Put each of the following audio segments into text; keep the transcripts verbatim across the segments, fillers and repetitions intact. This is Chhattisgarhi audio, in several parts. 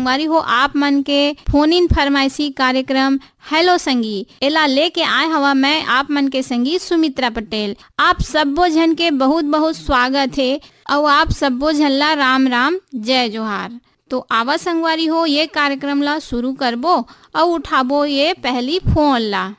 संगवारी हो, आप मन के फोन इन फरमाइशी कार्यक्रम हेलो संगी, एला लेके आए हवा मैं आप मन के संगी सुमित्रा पटेल। आप सब्बो झन के बहुत बहुत स्वागत हे अउ आप सब्बो झन ला राम राम, जय जोहार। तो आवा संगवारी हो, ये कार्यक्रम ला शुरू करबो अउ उठाबो ये पहली फोन ला।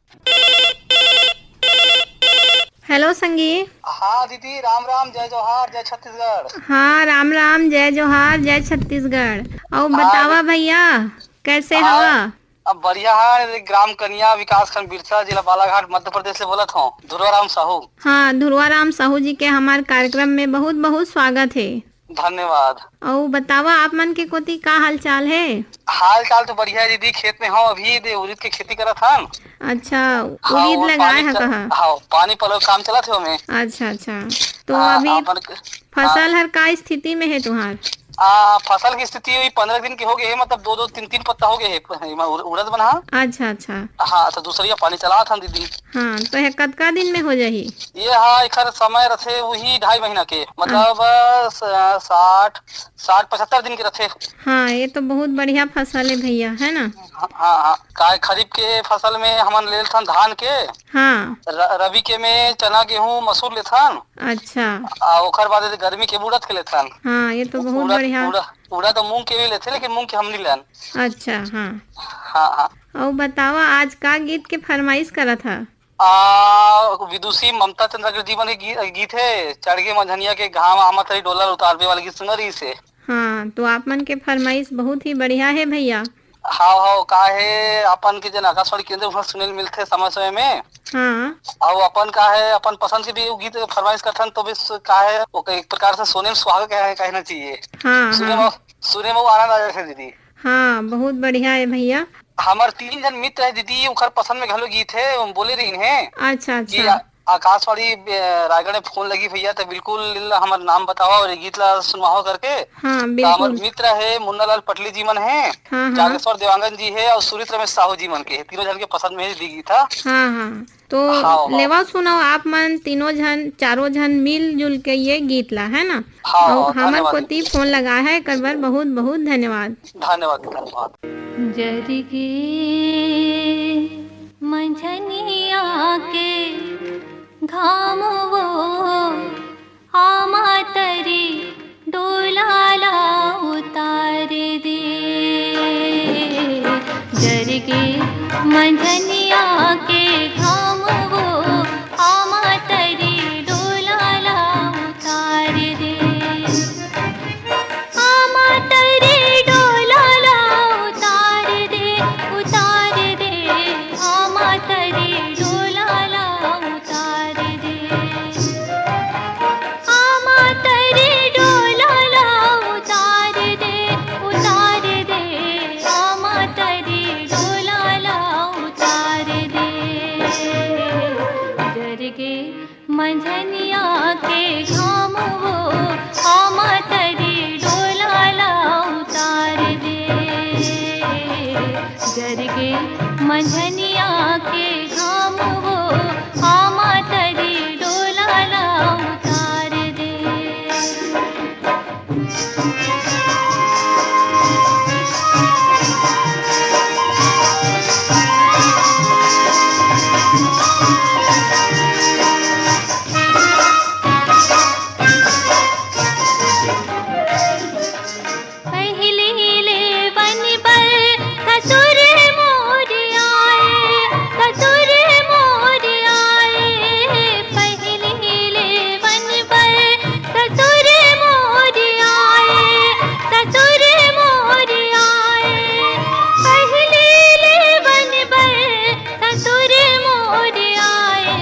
हेलो संगी। हाँ दीदी, राम राम, जय जोहार, जय छत्तीसगढ़। हाँ, राम राम, जय जोहार, जय छत्तीसगढ़। अउ हाँ बतावा दीदी। भैया, कैसे हाँ, हवा? अब बढ़िया है। ग्राम कनिया, विकासखंड बिरसा, जिला बालाघाट, मध्य प्रदेश से बोलत हूँ, ध्रुवाराम साहू। हाँ, ध्रुवाराम साहू जी के हमार कार्यक्रम में बहुत बहुत स्वागत है। धन्यवाद। अउ बतावा, आप मन के कोती का हाल चाल है? हाल चाल तो बढ़िया है दीदी, खेत में हूँ अभी, दे उरीद के खेती करत हन। अच्छा, हाँ, उरीद वो लगाए पानी ह च-, कहा? हाँ, पानी पलो काम चलत हे ओमे। अच्छा, अच्छा। तो हाँ, अभी अपन के, फसल हाँ। हर का स्थिति में है तुहार? आ, फसल की स्थिति वही पन्द्रह दिन के हो गए है, मतलब दो दो तीन तीन पत्ता हो गए है, एमा उर-, उड़द मन हा। अच्छा, अच्छा। हाँ, तो दूसरी पानी चलात हन दीदी। हाँ, तो ये कतका दिन में हो जाही? ये हा, एखर समय रथे वही ढाई महीना के, मतलब, हाँ। स-, साठ, साठ पचहत्तर दिन के रथे। हाँ, ये तो बहुत बढ़िया फसल है भैया, है ना? हाँ, हाँ, हाँ। काय खरीफ के फसल में हमन लेथन धान के, हाँ। र-, रबी के में चना, गेहूं, मसूर लेथन। अच्छा। आ ओकर बाद यदि गर्मी के उड़द के लेथन। हाँ, ये तो बहुत उड़द, बढ़िया। उड़द, उड़द तो मूंग के भी लेथे, लेकिन मूंग के हम नहीं लेन। अच्छा, हाँ। हाँ, हाँ। अउ बतावा, आज का गीत के फरमाइश करत हा? आ, विदुषी ममता चंद्राकर जी मन के गी-, गीत है, चढ़ गे मंझनिया के घाम, आमा तरी डोला उतारबे वाले गीत सुंदर ही से। हाँ, तो आप मन के फरमाइश बहुत ही बढ़िया है भैया। हाव, हाव, का हे, अपन के जन आकाशवाणी केंद्र उहाँ सुने ल मिलथे समय-समय में। हाँ। अउ अपन का हे, अपन पसंद के भी वो गीत फरमाइश करथन, तो भी सु-, का हे, वो एक प्रकार से सुने में सुहाग कहे, कहना चाहिए। हाँ, सुने हाँ। में, सुने में वो आनंद आ जाथे दीदी। हाँ, बहुत बढ़िया हे भैया। हमर तीन झन मित्र हे दीदी, ओकर पसंद में घलो गीत हे, वो बोले रहिन हे अच्छा, कि अच्छा। आ-, आकाशवाणी, ए, रायगढ़ में फोन लगी भैया, तो बिल्कुल हमर नाम बतावा और ये गीत ला सुनवावा करके। हाँ, तो हमर बिल्कुल। मित्र हे मुन्नालाल पटली जी मन हे, हाँ, हाँ। जागेश्वर देवांगन जी हे और सुरित रमेश साहू जी मन के हे। तीनों झन के पसंद में ही गीत हा। हाँ, हाँ। तो हाँ, हाँ। लेवा सुनाओ आप मन तीनों झन, चारों झन मिलजुल के ये गीत ला, है ना? हाँ, अउ हाँ, हमर धन्यवाद कोती दीदी। फोन लगा है, एकर बर बहुत बहुत धन्यवाद। धन्यवाद, धन्यवाद। जरिगे मंझनिया के घाम वो आमा तरी डोला ला उतार दे। जरिगे मंझनिया के घाम वो आमा तरी डोला ला उतार दे। आमा तरी डोला ला उतार दे, उतार दे। आमा तरी डोला ला उतार दे। आमा तरी डोला ला उतार दे, उतार दे। आमा तरी डोला ला उतार दे। जरगे मंझनिया के घाम वो आमा तरी डोला ला उतार दे। जरगे मंझनिया के घाम वो आमा तरी डोला ला उतार दे। पहिले ले वन बर ससुर मोर आए, ससुर मोर आए। पहिले ले वन बर ससुर मोर आए, ससुर मोर आए। पहिले ले वन बर ससुर मोर आए,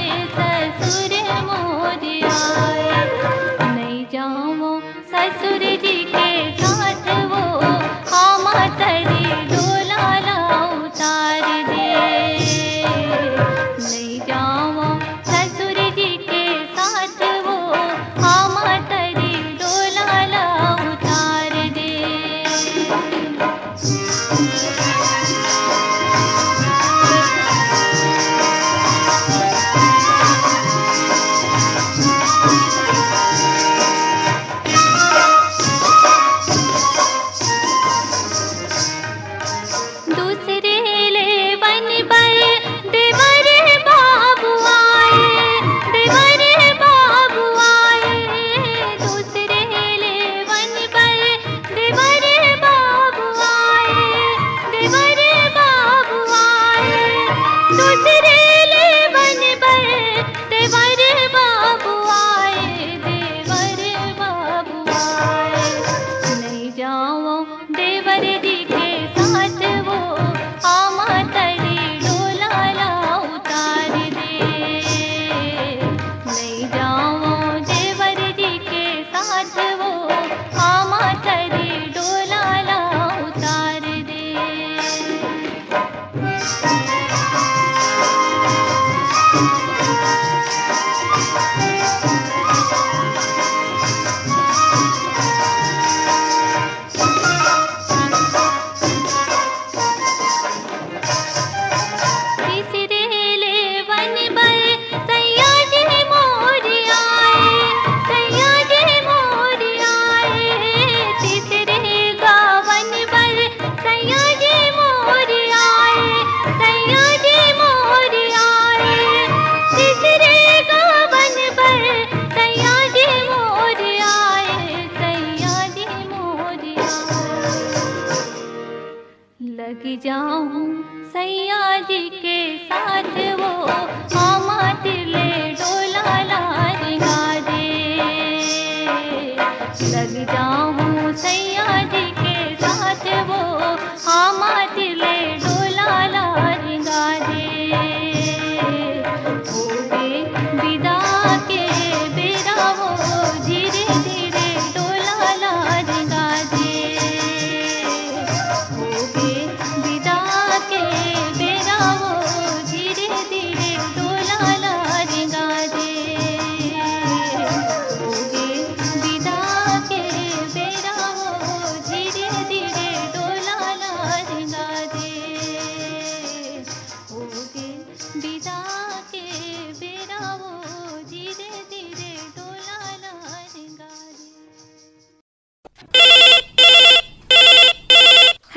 जाहूं सैया जी के साथ वो, आमा तिरले डोला ला रेंगा दे। लग जाहूं सैया जी के साथ वो, आमा तिरले डोला ला रेंगा दे। होगे बिदा के बेरा वो, धीरे धीरे डोला ला रेंगा दे। होगे बिदा के बेरा वो, धीरे धीरे डोला ला रेंगा दे। होगे बिदा के बेरा वो, धीरे धीरे डोला ला रेंगा दे। होगे बिदा के बेरा वो, धीरे धीरे डोला ला रेंगा दे।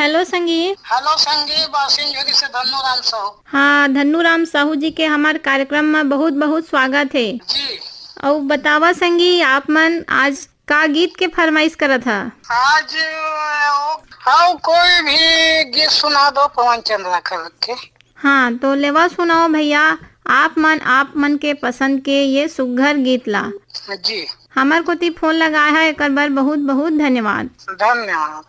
हेलो संगी। हेलो संगी, बासिंग झुरी से धन्नू राम साहू। हाँ, धन्नू राम साहू जी के हमार कार्यक्रम में बहुत बहुत स्वागत है। जी। अउ बतावा संगी, आप मन आज का गीत के फरमाइश करत हा? आज, अ, वो, हाँ, कोई भी गीत सुना दो पवन चंद्राकर के। हाँ, तो लेवा सुनाओ भैया, आप मन, आप मन के पसंद के ये सुग्घर गीत ला। जी। हमर कोती फोन लगाए हा, एकर बर बहुत, बहुत धन्यवाद। धन्यवाद।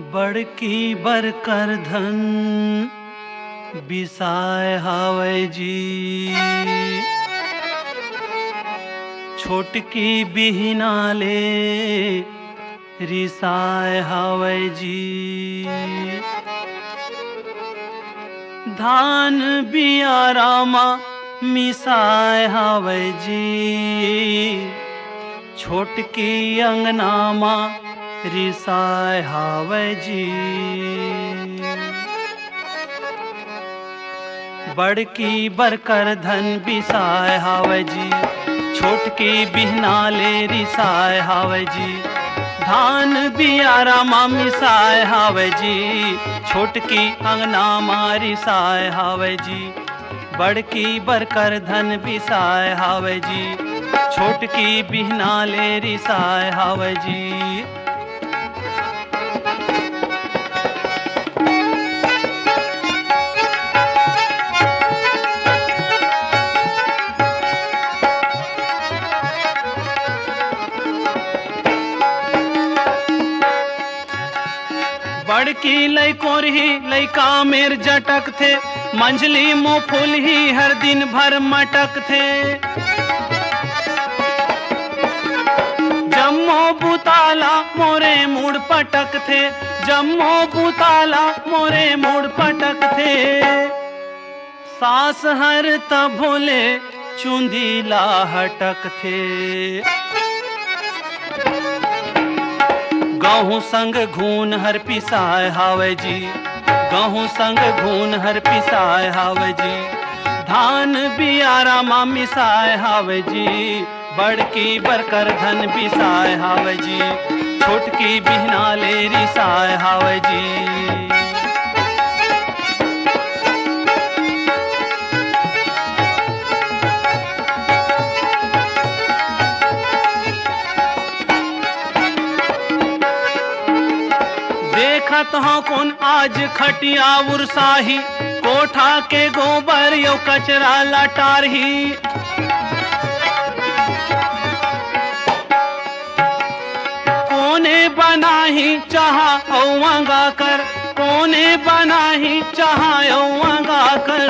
बड़की बर कर धन बिसाय हावय जी, छोटकी बिहना ले रिसाय हावय जी। धान बियारा म मिसाय हावय जी, छोटकी अंगना म रिसाय हावय जी। बड़की बर कर धन बिसाय हावय जी, छोटकी बिहना ले रिसाय हावय जी। धान बियारा म मिसाय हावय जी, छोटकी अंगना म रिसाय हावय जी। बड़की बर कर धन बिसाय हावय जी, छोटकी बिहना ले रिसाय हावय जी। बड़की लइकोरही लइका मेर जटकथे, मंझली मुफुलही हर दिन भर मटकथे। जम्मो बुताला मोरे मुड़ पटकथे, जम्मो बुताला मोरे मुड़ पटकथे। सास हर तभो ले चुंदी ला हटकथे। गहूं संग घून हर पिसाय हावय जी, गहूं संग घून हर पिसाय हावय जी। धान बियारा म मिसाय हावय जी, बड़की बर कर धन बिसाय हावय जी, छोटकी बिहना ले रिसाय हावय जी। देखत हंव कोन आज खटिया उरसाही, कोठा के गोबर अउ कचरा ला टारही। कोने बनाही चहा अउ अंगाकर, कोने बनाही चहा अउ अंगाकर।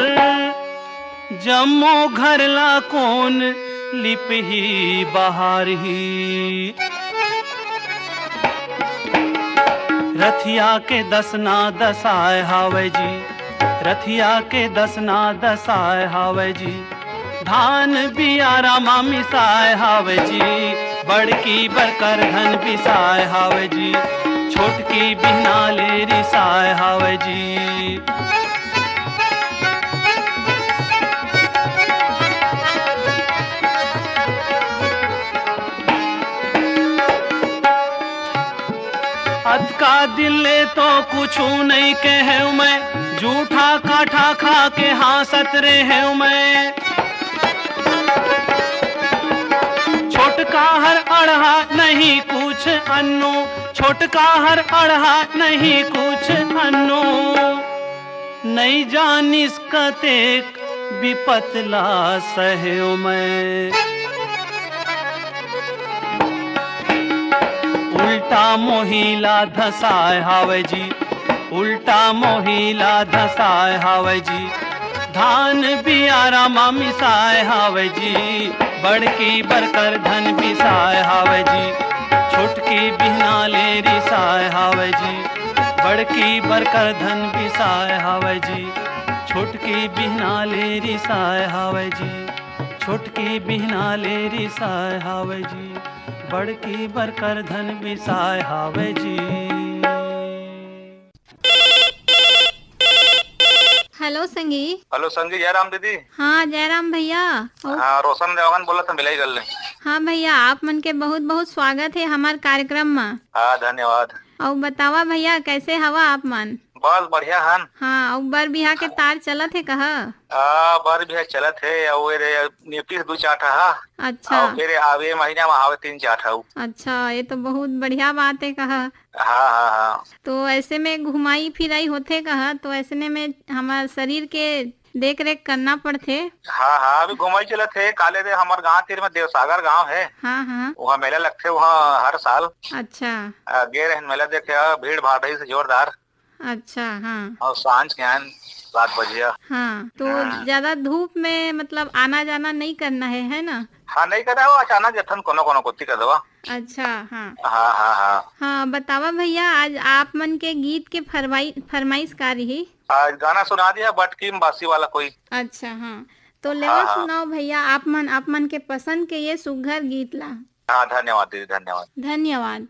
जम्मो घर ला कोन लिपही बहारही। रथिया के दसना दसाय हावय जी, रथिया के दसना दसाय हावय जी। धान बियारा म मिसाय हावय जी, बड़की बर कर धन बिसाय हावय जी, छोटकी बिहना ले रिसाय हावय जी। अतका दिन ले तो कुछु नइ कहेंव मैं, जूठा काठा खा के हाँसत रहेंव मैं। काहर अड़हा नहीं कुछ अन्नो, छोटका हर अड़हा नहीं कुछ अन्नो। नइ जानिस कतेक बिपत ला सहेव मैं। उल्टा मोहिला धसाय हावय जी, उल्टा मोहिला धसाय हावय जी। धान बियारा म मिसाय हावय जी, बड़की बर कर धन बिसाय हावय जी। छोटकी बिहना ले रिसाय हावय जी, बड़की बर कर धन बिसाय हावय जी। छोटकी बिहना ले रिसाय हावय जी, छोटकी बिहना ले रिसाय हावय जी, बड़की बर कर धन बिसाय हावय जी। हेलो संगी। हेलो संगी, जयराम दीदी। हाँ जयराम भैया। अउ हाँ, रोशन देवांगन बोलत हँव, भिलाई गल ले। हाँ भैया, आप मन के बहुत बहुत स्वागत हे हमर कार्यक्रम म। हाँ, धन्यवाद। अउ बतावा भैया, कैसे हवा आप मन? बस बढ़िया हन। हाँ, अउ बर बिहा के तार चलत हे कहा? आ, बर बिहा चलत हे, अउ ए रे, निपटिस दू चार ठा हा। अच्छा। अउ फिर आवे महीना म आवे तीन चार ठा। अच्छा, ये तो बहुत बढ़िया बात हे कहा। हाँ, हाँ, हाँ। तो ऐसे में घुमाई फिराई होथे कहा, तो ऐसने में हमर शरीर के देख रेख करना पड़थे। हाँ, हाँ, अभी घुमाई चलत हे, काले दे हमर गाँव तीर में देवसागर गाँव हे। हाँ, हाँ। वहाँ मेला लगथे वहाँ हर साल। अच्छा। आ, गे रहन मेला देखे, भीड़ भाड़ रहिस जोरदार। अच्छा, हाँ। अउ सांझ के आयन सात बजे। हाँ, तो हाँ। ज्यादा धूप में मतलब आना जाना नहीं करना है, है ना? हाँ, नहीं करना, वो अचानक जथन कोनो कोनो कोती कर देवा। अच्छा, हाँ। हाँ, हाँ, हाँ। हाँ, बतावा भैया, आज आप मन के गीत के फरमाई-, फरमाइश का रही? आज गाना सुना दिया बटकी में बासी वाला कोई। अच्छा, हाँ। तो लेवा हाँ, हाँ। सुनाओ भैया, आप मन, आप मन के पसंद के ये सुघर गीत ला। हाँ, धन्यवाद दीदी, धन्यवाद। धन्यवाद।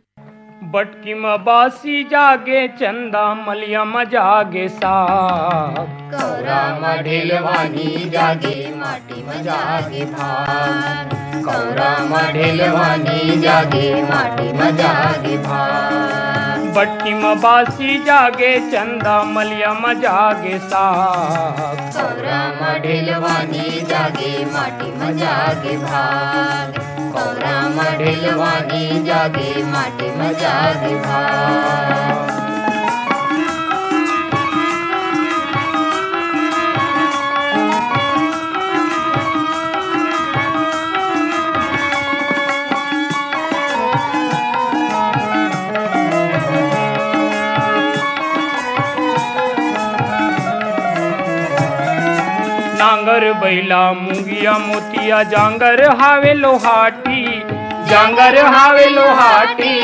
बटकी म बासी जागे चंदा, मलिया म जागे साग। कौरा म ढेलवानी जागे, माटी म जागे भाग। कौरा म ढेलवानी जागे, माटी म जागे भाग। बटकी म बासी जागे चंदा, मलिया म जागे साग। कौरा म ढेलवानी जागे, माटी म जागे भाग। कौरा म ढेलवानी जागे, माटी म जागे भाग। नांगर बैला मुंगिया मोतिया जांगर हावे लोहाटी, जांगर हावे लोहाटी,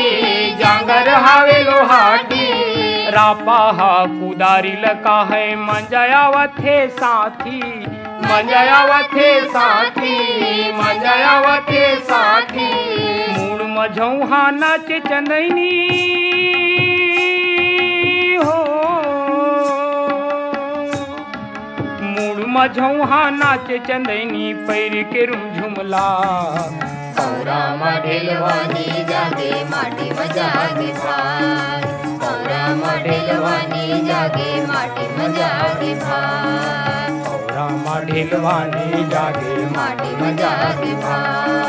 जांगर हावे लोहाटी। रापा हा कुदारी ल काहे मंजयावत हे साथी, मंजयावत हे साथी, मंजयावत हे साथी। मुड़ म झौहा नाचे चंदैनी हो। मुड़ म झौहा नाचे चंदैनी, पैर के रुमझुमला। कौरा म ढेलवानी जागे, माटी म जागे भाग। कौरा म ढेलवानी जागे, माटी म जागे भाग। कौरा म ढेलवानी जागे, माटी म जागे भाग।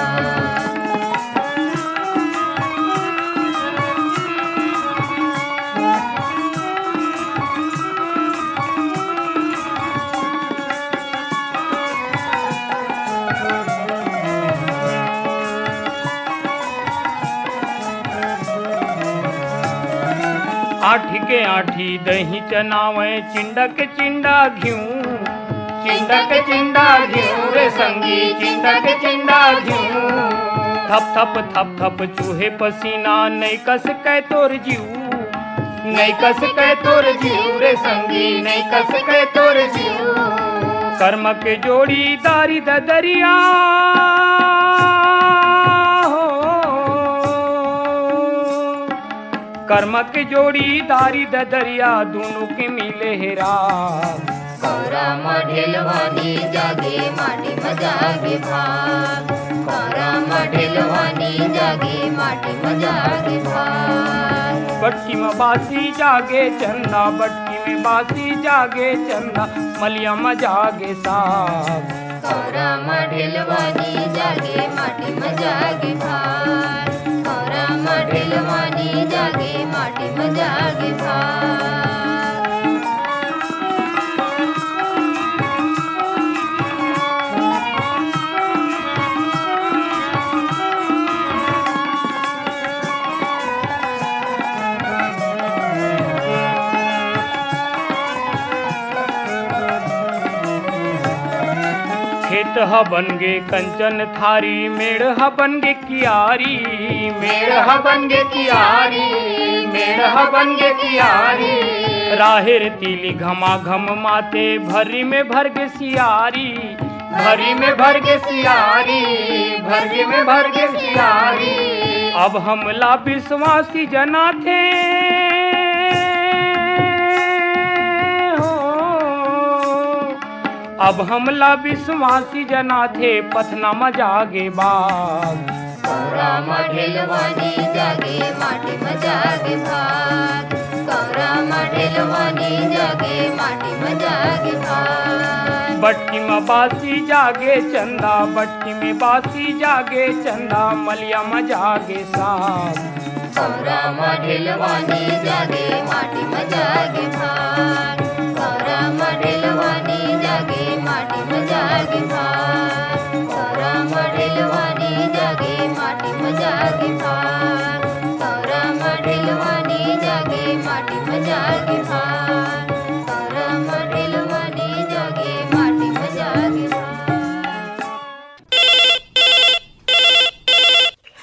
आठी के आठी दही चनावे, चिंडा के चिंडा घिऊ, चिंडा के चिंडा घिऊ रे संगी, चिंडा के चिंडा घिऊ। थप थप थप थप चूहे पसीना, नई कस कै तोर जीव, नई कस कै तोर जीव रे संगी, नई कस कै तोर जीव। कर्म के जोड़ी दारी ददरिया हो, कर्म के जोड़ी दारी ददरिया, दोनों के मिले हेरा। कौरा म ढेलवानी जागे, माटी म जागे भाग। कौरा म ढेलवानी जागे, माटी म जागे भाग। बटकी म बासी जागे चंदा, बटकी म बासी जागे चंदा, मलिया म जागे साग। कौरा म ढेलवानी जागे, माटी म जागे भार। कौरा म ढेलवानी जागे, माटी म जागे भार। खेत ह बन गे कंचन थारी, मेड़ ह बन गे कियारी। मेड़ ह बन गे कियारी, मेड़ ह बन गे कियारी। राहेर तिली घमाघम माते, भर्री में भर गे सियारी। भर्री में भर गे सियारी, भर्री में भर गे सियारी। अब हमला बिसवासी जनाथे हो, अब हमला बिसवासी जनाथे, पथना म जागे बाग। कौरा म ढेलवानी जागे, माटी म जागे भाग। कौरा म ढेलवानी जागे, माटी म जागे भाग। बटकी म बासी जागे चंदा, बटकी में बासी जागे चंदा, मलिया म जागे साग। कौरा म ढेलवानी जागे, माटी म जागे भाग। कौरा म ढेलवानी जागे, माटी म जागे भाग। कौरा म ढेलवानी जागे, माटी म जागे भाग। कौरा म ढेलवानी जागे, माटी म जागे भाग। कौरा म ढेलवानी जागे, माटी म जागे भाग।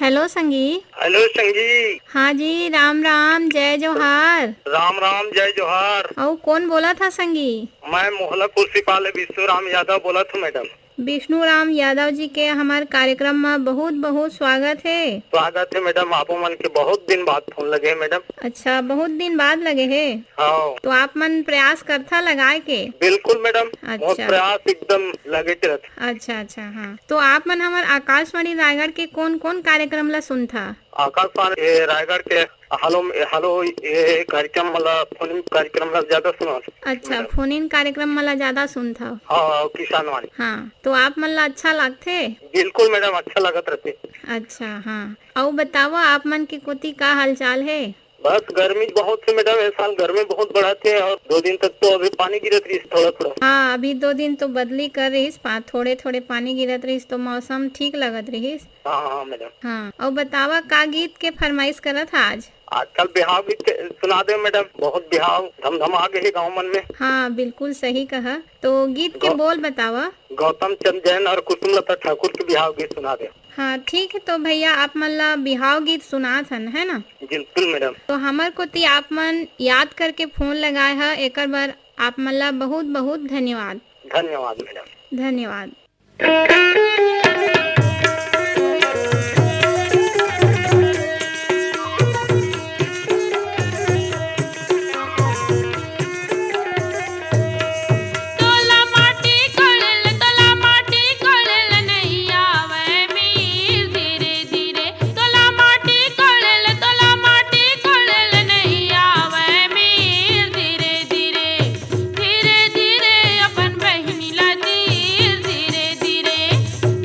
हेलो संगी। हेलो संगी। हाँ जी, राम राम, जय जोहार। राम राम, जय जोहार। अउ कोन बोलत हा संगी? मैं मोहला कुर्सी पाले विष्णु राम यादव बोलत हूँ मैडम। विष्णु राम यादव जी के हमार कार्यक्रम म बहुत बहुत स्वागत हे। स्वागत हे मैडम, आपो मन के बहुत दिन बाद फोन लगे हे मैडम। अच्छा, बहुत दिन बाद लगे हे। हाँ। तो आप मन प्रयास करथा लगाए के? बिल्कुल मैडम, मोर अच्छा। प्रयास एकदम लगे के रहथे। अच्छा, अच्छा, हाँ। तो आप मन हमर आकाशवाणी रायगढ़ के कोन-कोन कार्यक्रम ला सुनथा? आकाशवाणी, ए, रायगढ़ के हेलो, हेलो, ये कार्यक्रम मला, फोन इन कार्यक्रम ला ज्यादा सुना। अच्छा, मैडम। फोन इन कार्यक्रम मला ज्यादा सुनथा? हाँ, किसान वाणी। हाँ, तो आप मन ला अच्छा लागथे? बिल्कुल मैडम, अच्छा लागत रहथे। अच्छा, हाँ। अउ बतावा, आप मन के कोती का हालचाल हे? बस गर्मी बहुत हे मैडम, ए साल गर्मी बहुत बढ़त हे अउ दो दिन तक तो अभी पानी गिरत रहिस थोड़ा थोड़ा। हाँ, अभी दो दिन तो बदली कर रहिस, पा-, थोड़े थोड़े पानी गिरत रहिस तो मौसम ठीक लगत रहिस। हाँ, हाँ मैडम। हाँ, अउ बतावा का गीत के फरमाइश करत हा आज? आजकल बिहाव गीत के सुना दे मैडम, बहुत बिहाव धमधमा गे हे गाँव मन में। हाँ, बिल्कुल सही कहा। तो गीत के गौ-, बोल बतावा। गौतम चंद जैन अउ कुसुमलता ठाकुर के बिहाव गीत सुना दे। हाँ, ठीक हे, तो भैया आप मन ला बिहाव गीत सुनात हन, है ना? बिल्कुल मैडम। तो हमर कोती आप मन याद करके फोन लगाए ह, एकर बर आप मन ला बहुत बहुत धन्यवाद। धन्यवाद मैडम। धन्यवाद। तोला माटी कोड़े ले, तोला माटी कोड़े ले नइ आवय मीर धीरे धीरे। तोला माटी कोड़े ले, तोला माटी कोड़े ले नइ आवय मीर धीरे धीरे। धीरे धीरे अपन बहिनी ला तीर धीरे धीरे।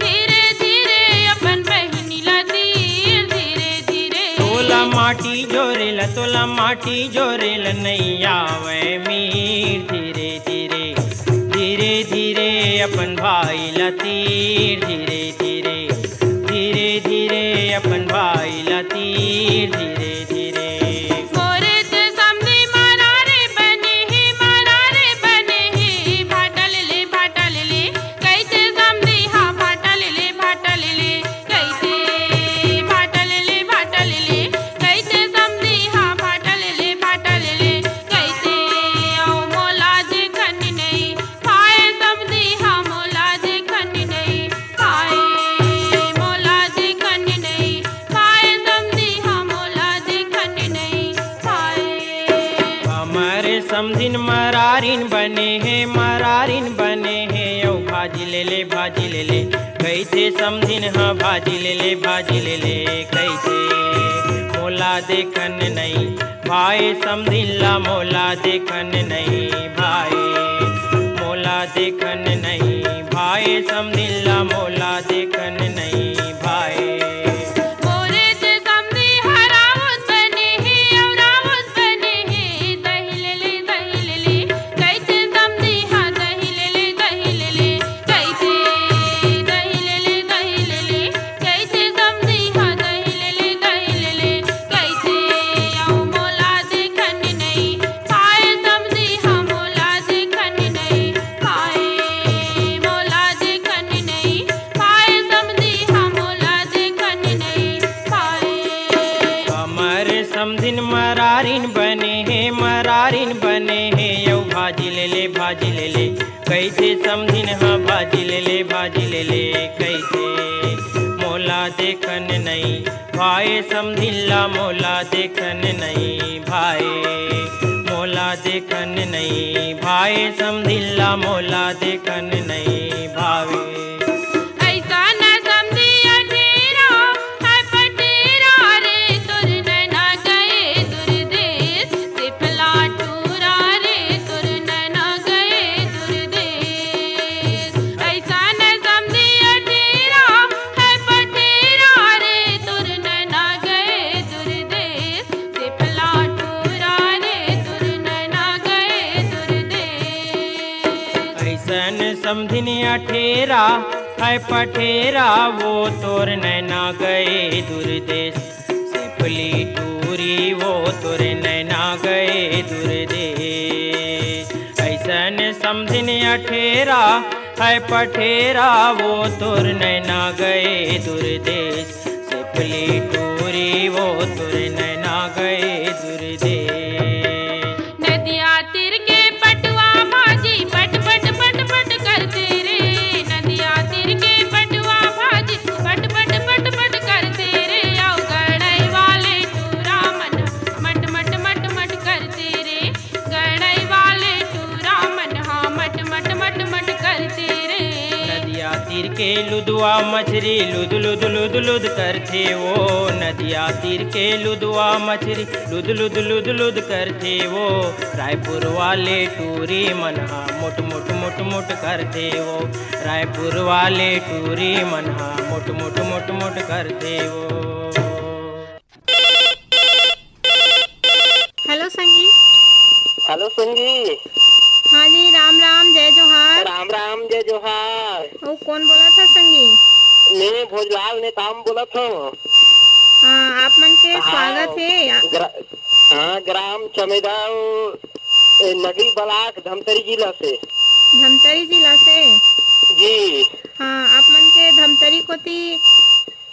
धीरे धीरे अपन बहिनी ला तीर धीरे धीरे। तोला माटी जोरे ला, तोला माटी जोरे ला नइ आवय मीर धीरे धीरे। धीरे धीरे अपन भाई ला तीर धीरे धीरे। धीरे धीरे अपन भाई ला तीर धीरे धीरे। मोरे ते समधी मरारे बने हे, मरारे बने हे, भाटा ले ले, भाटा ले ले, कहिथे समधी हा भाटा ले ले, भाटा ले ले, कहिथे भाटा ले ले, भाटा ले ले, कहिथे समधी हा भाटा ले ले, भाटा ले ले, कहिथे अउ मोला देखन नइ पाय समधी हा मोला देखन नइ पाय, मोला देखन नइ पाय समधी हा मोला देखन नइ पाय। हमर समधिन मरारिन बने हे, मरारिन बने हे, अउ भाजी ले ले, भाजी ले ले, कहिथे समधिन हा भाजी ले ले, भाजी ले ले, कहिथे मोला देखन नइ पाय समधिन ला, मोला देखन नइ पाय, मोला देखन नइ पाय। ए समधिन ला मोला देखन नइ भाए। मोरे ते समधी ह राउत बने हे, अउ राउत बने हे, दही ले ले, दही ले ले, कहिथे समधी ह दही ले ले, दही ले ले, कहिथे, दही ले ले, दही ले ले, कहिथे समधी ह दही ले ले, दही ले ले, कहिथे अउ मोला देखन नइ भाए, समधी ह मोला देखन नइ भाए, मोला देखन नइ भाए, समधी ह मोला देखन नइ भाए। हमर समधिन मरारिन बने हे, मरारिन बने हे, अउ भाजी ले ले, भाजी ले ले, कहिथे समधिन ह भाजी ले ले, भाजी ले ले, कहिथे मोला देखन नइ भाए, समधिन ला मोला देखन नइ भाए, मोला देखन नइ भाए, समधिन ला मोला देखन नइ भावे। अइसन समधी अठेरा, हाय पठेरा रे, तोर नैना गए दुरदेस, सिपला टूरा रे, तोर नैना गए दुरदेस। अइसन समधी अठेरा, हाय पठेरा रे, तोर नैना गए दुरदेस, सिपला टूरा रे, तोर नैना गए दुरदेस। अइसन समधिन अठेरा, हाय पठेरा वो तोर नैना गए दुरदेस, सिपली टूरी वो तोर नैना गए दुरदेस। अइसन समधिन अठेरा, हाय पठेरा वो तोर नैना गए दुरदेस, सिपली टूरी वो तोर नैना गए दुरदेस। नदिया तीर के पटवा भाजी पट पट पट पट करथे रे। नदिया तीर के पटवा भाजी पट पट पट पट करथे रे। अउ गड़ई वाले टूरा मन मट मट मट मट करथे रे। गड़ई वाले टूरा मन हा मट मट मट मट करथे रे। नदिया तीर के लुदवा मछरी लुद लुद लुद लुद करथे वो। नदिया तीर के लुदवा मछरी लुद लुद लुद लुद करथे वो। रायपुर वाले टूरी मन हा मोट मोट मोट मोट करथे वो। रायपुर वाले टूरी मन हा मोट मोट मोट मोट करथे वो। हेलो संगी। हेलो संगी। हाँ जी, राम राम, जय जोहार। राम राम, जय जोहार। अउ कौन बोलत हे संगी? मैं भोजलाल नेताम बोलत हूँ। हाँ, आप मन के हाँ, स्वागत हे। ग्रा-, हाँ, ग्राम चमेदा, ए, नगरी ब्लॉक धमतरी जिला से। धमतरी जिला से? जी। हाँ, आप मन के धमतरी कोती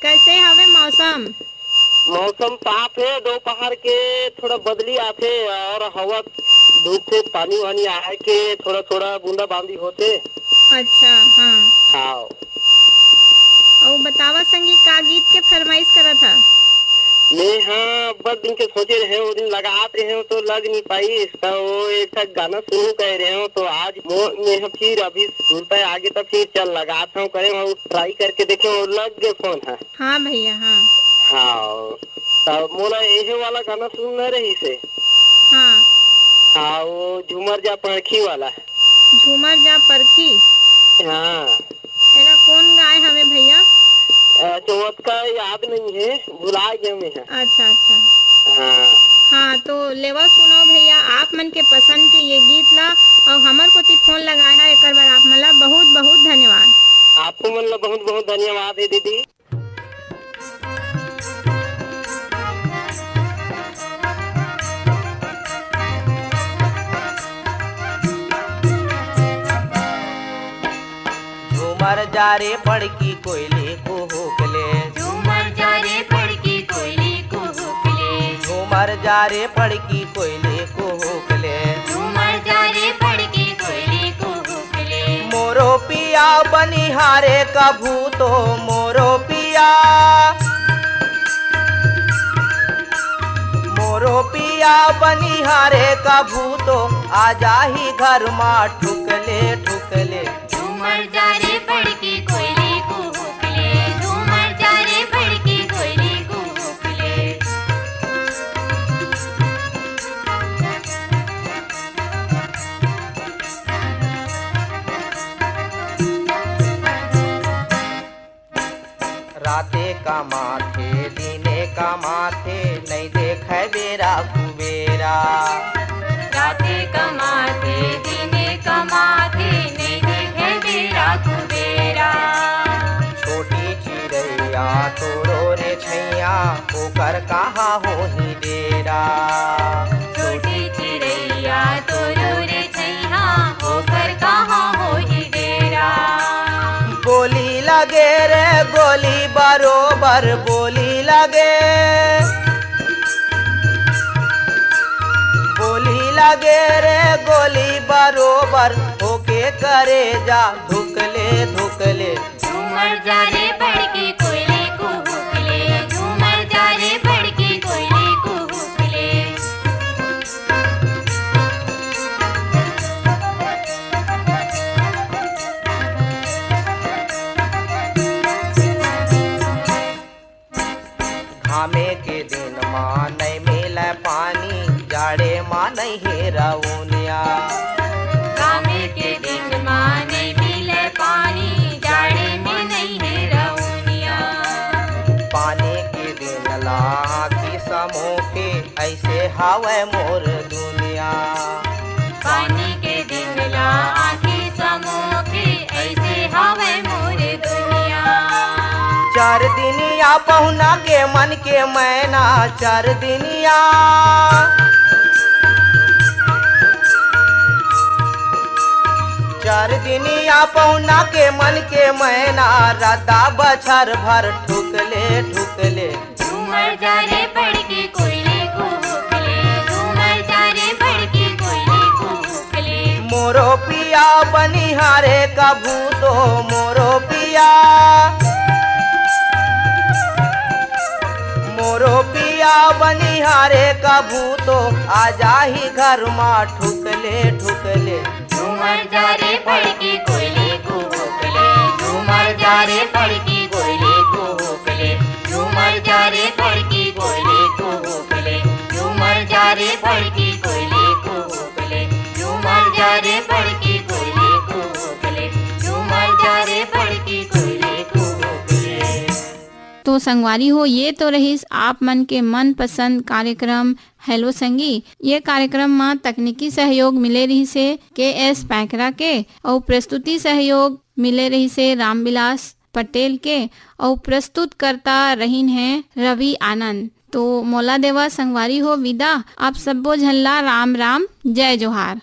कैसे हवे मौसम? मौसम साफ हे, दोपहर के थोड़ा बदली आथे अउ हवा धूप से पानी वानी आए के थोड़ा थोड़ा बूंदा बांदी होथे। अच्छा, हाँ। हाँ। अउ बतावा संगी, का गीत के फरमाइश करत हा? मैं हाँ, अब्बड़ दिन के सोचे रहे, वो दिन लगात रहे तो लग नहीं पाई, तो वो एक ठक गाना सुनू कहे रहे हो, तो आज मो-, मैं फिर अभी सुनता है आगे, तो फिर चल लगात हूँ, करे हूँ, ट्राई करके देखे हूँ, लग गए फोन है। हाँ भैया, हाँ। हाँ, त मोला एहे वाला गाना सुनना रहिस हे। हाँ। हाँ, वो झूमर जा परखी वाला। झूमर जा परखी? हाँ। एला कौन गाए हवे भैया? अ, तो ओतका याद नहीं है, भुला गए मैं ह। अच्छा, अच्छा। हाँ। हाँ, तो लेवा सुनो भैया, आप मन के पसंद के ये गीत ला, अउ हमर कोती फोन लगाए हा, एकर बर आप मन ला बहुत बहुत धन्यवाद। आपको मन ला बहुत बहुत धन्यवाद हे दीदी। झूमर जा रे बड़की कोयली कुहुक ले। झूमर जा रे बड़की कोयली कुहुक ले। झूमर जा रे बड़की कोयली कुहुक ले। झूमर जा रे बड़की कोयली कुहुक ले। मोरो पिया बनिहारे कभू तो मोरो पिया। मोरो पिया बनिहारे कभू तो आ जाही घर मा ठुकले ठुकले। झूमर जा रे बड़की कोयली कुहुक ले। झूमर जा रे बड़की कोयली कुहुक ले। कुबेरा। राते कमाथे, दिने कमाथे, नइ देखे बेरा कुबेरा। छोटी चिरैया तोरो रे छैया, ओकर कहाँ होही डेरा। छोटी चिरैया तोरो रे छैया, ओकर कहाँ होही डेरा। बोली लगे रे गोली बरोबर बोली लगे। बोली लगे रे गोली बरोबर, होके करेजा धुकले धुकले। झूमर जा रे बड़की कोयली कुहुकले, झूमर जा रे बड़की कोयली कुहुकले। घामे के दिन मा नइ मिलय पानी, जाड़े मा नइ हे रउनिया। घामे के दिन मा नइ मिलय पानी, जाड़े मा नइ हे रउनिया। पानी के दिन ला आँखी समोके, अइसे हावय मोर दुनिया। पानी के दिन ला आँखी समोके, अइसे हावय मोर दुनिया। चार दिनिया पहुना के मन के मैना, चार दिनिया। चार दिनिया पहुना के मन के मैना, रद्दा बछर भर ठुकले ठुकले। झूमर जा रे बड़की कोयली कुहुकले, झूमर जा रे बड़की कोयली कुहुकले। मोरो पिया बनिहारे कभू तो, मोरो पिया। मोरो पिया बनिहारे कभू तो, आ जाही घर मा ठुकले ठुकले। झूमर जा रे बड़की कोयली कुहुकले, झूमर जा रे बड़की कोयली कुहुकले, झूमर जा रे बड़की कोयली कुहुकले, झूमर जा रे बड़की कोयली कुहुकले, झूमर जा रे बड़की कोयली कुहुकले, झूमर जा रे बड़की कोयली कुहुकले। तो संगवारी हो, ये तो रहिस आप मन के मनपसंद कार्यक्रम हेलो संगी। ये कार्यक्रम म तकनीकी सहयोग मिले रहिसे के एस पैकरा के, अउ प्रस्तुति सहयोग मिले रहिसे रामविलास पटेल के, अउ प्रस्तुतकर्ता रहिन हे रवि आनंद। तो मोला देवा संगवारी हो विदा, आप सब्बो झन ला राम राम, जय जोहार।